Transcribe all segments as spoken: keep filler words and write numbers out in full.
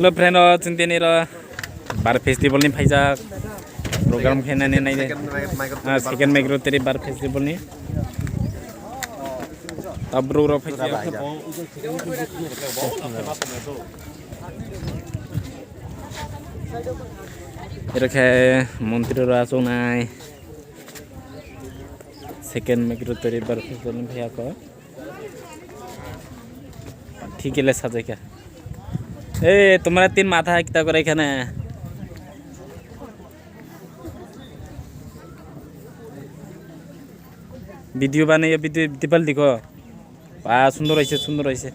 Hello friend, o chwng tini ro Bar Festival ni phaijak program khe nani nai de. Ah, second Micro Trip Bar Festival ni. Tabru ro phaijak. Ero khe montri ro achuk nai. Second Micro Trip Bar Festival ni phai ako. Thik khe le sajai kha. Ei, tumra tin matha hai kita kore ekhane. Video banaiyo, video dipal dikho. Ba, sundor hoise, sundor hoise.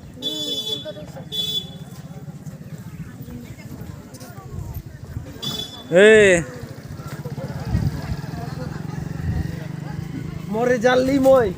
Ei. More jalli moi.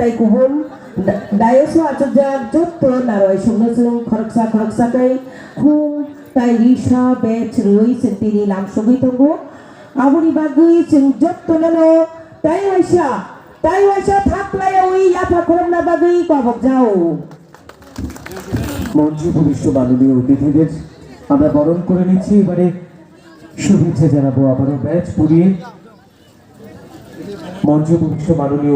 Tei kubun da-, dais o achukjak jotto narwai songno chwng khoroksa khoroksa khe khum tei risa bej rwui chwng tini lam sogwi tongo. Aboni bagwi chwng jottono no tei waisa, tei waisa thak khlaiwi yapha khorokna bagwi kobok jao. মঞ্চে উপবিষ্ট মাননীয় অতিথিদের আমরা বরণ করে নিচ্ছি। এবারে শুভেচ্ছা জানাবো আবারও ব্যাচ পুড়িয়ে। মঞ্চে উপবিষ্ট মাননীয়